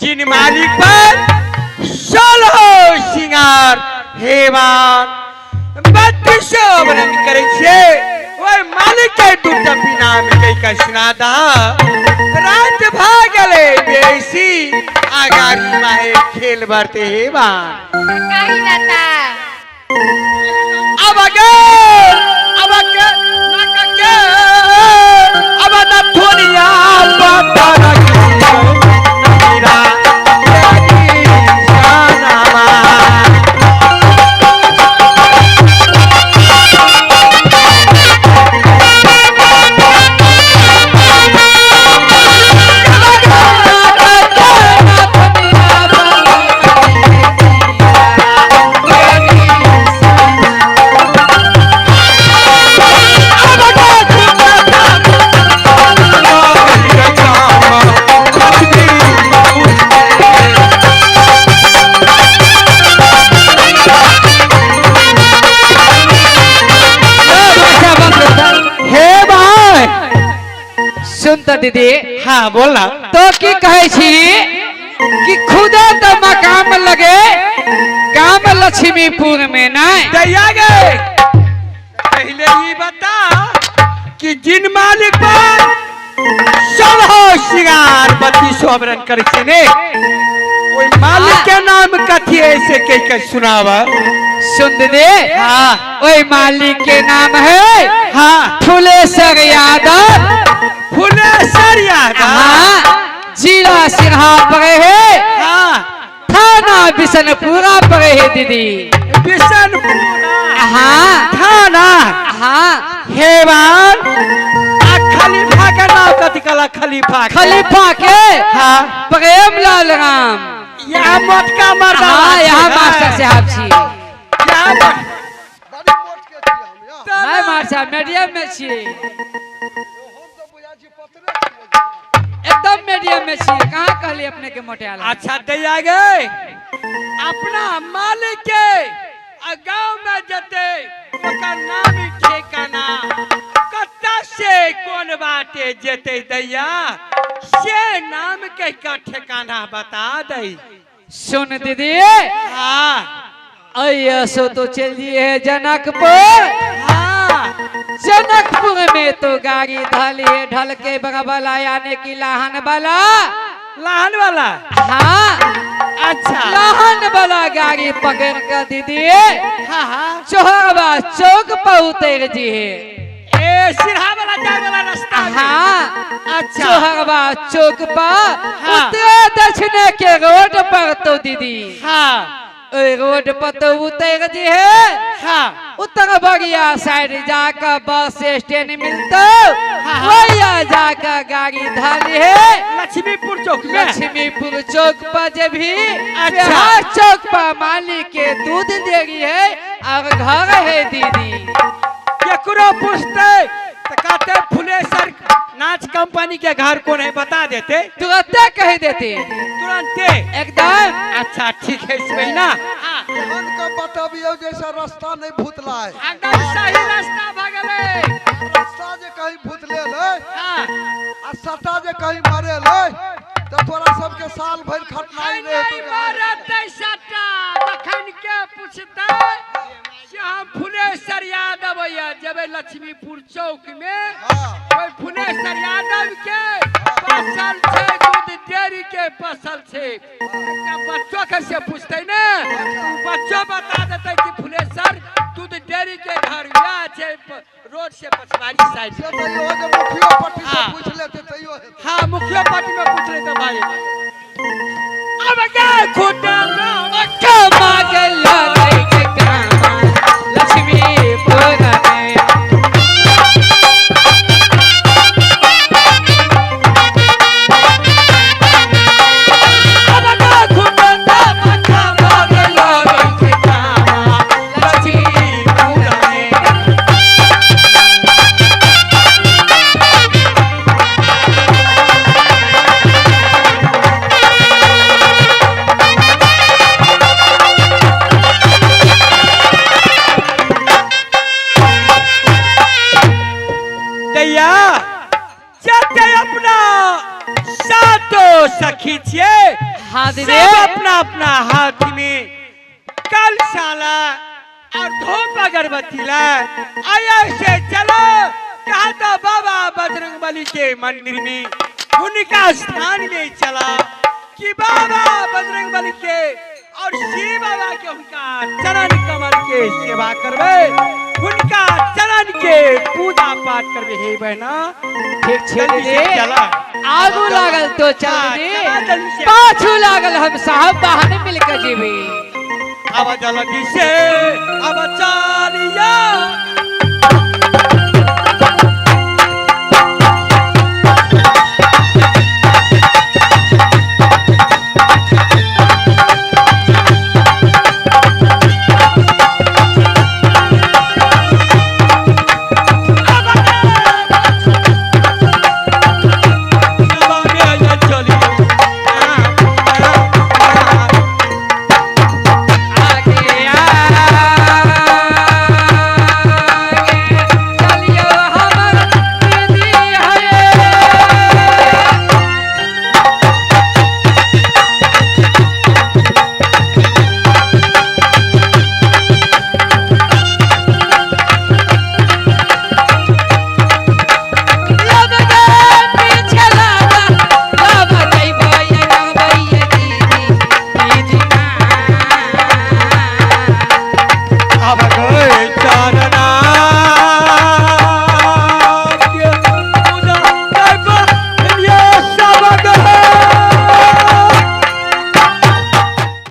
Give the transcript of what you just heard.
जिन मालिक पर सोलह सिंगार हेवान बत्तीसो वर्णन करै छियै, ओहि मालिक के दूटा पिनाम कहि के सुना दा। रात भऽ गेलै बेसी, आ गाड़ी माहे खेल बढ़ते हेवान। कही ना ता। अब गे अब के नाक के अब न थोनिया पता मीरा जानामा। हे भाई सुन तऽ दीदी। हाँ बोल ना। तो की कहै छी कि खुदा तऽ मकाम लगे गाम लक्ष्मीपुर में नहीं। दैया गए पहले ये बता कि जिन मालिक पर सोलह सिंगार बत्तीसो आवरण करै छै ने, ओहि मालिक के नाम कथी ऐसे कह के सुनावा। सुन दीदी। हाँ। ओहि मालिक के नाम है हाँ फुलेश्वर यादव। फुलेश्वर यादव। हाँ, जिला सिन्हा पड़े है। हाँ। थाना बिशनपुरा पड़े है दीदी। बिशनपुरा। हाँ। थाना। हाँ। हेवान आ खलीफा के नाम कथी कला खलीफा के? खलीफा के। हाँ। प्रेम लाल राम। यहाँ मोटका मर्दा। हाँ, यहाँ मास्टर साहब छी। यहाँ बड़ी मोट के छियै हम यौ। नहीं मास्टर साहब, मीडियम में छियै। हम तऽ बुझाइ छी पतरे छियै। एकदम मीडियम में छियै। कहाँ कहली अपने के मोटियाला? अच्छा दैया गए अपना मालिक के आ गांव में जते ओकर नाम ही ठिकाना कत्ता से कोन बाटे जेते दैया से नाम कह के ठिकाना बता दई। सुन दीदी। हाँ। अयसो तो चल दिए है जनकपुर। हाँ। जनकपुर में तो गाड़ी ढली है ढल के बराबर यानी कि लाहन वाला। लाहन वाला। हाँ। अच्छा। लाहन वाला गाड़ी पकड़ कर दीदी। हाँ हाँ। चोहरवा चौक पर उतर जी है। ए सिरहा वाला जाए वाला रास्ता में। हाँ। अच्छा। चोहरवा चौक पर। हाँ। उतरे दक्षिणे के रोड पर तो दीदी। हाँ। ओहि रोड पर तो उतर जी है। हाँ। उत्तर बगिया साइड जाकर बस स्टैंड मिलता, वही जाकर गाड़ी धाली है लक्ष्मीपुर चौक में। लक्ष्मीपुर चौक पर जब भी अच्छा। चौक पर मालिक के दूध देरी है और घर है दीदी। केकरो पूछते तो कहते फुलेसर नाच कंपनी के घर कौन है बता देते, तुरंत कह देते तुरंते एकदम। अच्छा ठीक है इसमें ना। एहन के बतबियौ जैसे रास्ता नहीं भूतला है। एकदम सही रास्ता भगले। रास्ता जे कहीं भूतले ले हाँ। आ सटा जे कहीं मारे ले तो तोरा सबके साल भर खटनाई रहे। नहीं मारते सटा तखन के पूछते से हम फुलेश्वर यादव या जब लक्ष्मीपुर चौक में ओहि फुलेश्वर यादव के फसल छै दूध डेयरी के फसल छै। एकटा बच्चो के से पूछते ने बच्चो बता देते कि फुलेश्वर दूध डेयरी के घर या छै रोड से पछवाड़ी साइड से तैयो जे मुखियो पट्टी से पूछ लेते तैयो। हाँ मुखियो पट्टी में पूछ लेते भाई। अब क्या खुदा कमा के लगे के कामा लक्ष्मीपुर में। अब क्या खुदा कमा के लगे के कामा लक्ष्मीपुर में। हाँ दीदी। सब अपना अपना हाथ में कल साला और धूप अगरबत्ती ला आया से चलो कहा तो बाबा बजरंग बली के मंदिर में उनका स्थान में चला कि बाबा बजरंग बली के और शिव बाबा के उनका चरण कमल के सेवा करबे, उनका चरण के पूजा पाठ करबे। हे बहना ठीक छै जल्दी से दीदी। चला। आगू लागल तो चल हाँ, दीदी, चला जल्दी से। पाछू लागल हम साहब बाहर मिल के जीबी। अब जल्दी से अब चालिया। आगे आगे चलियो हमर दीदी है। लब गे पीछे लागा, लब जइबै कहबै दीदी, दीदी ना। अब गो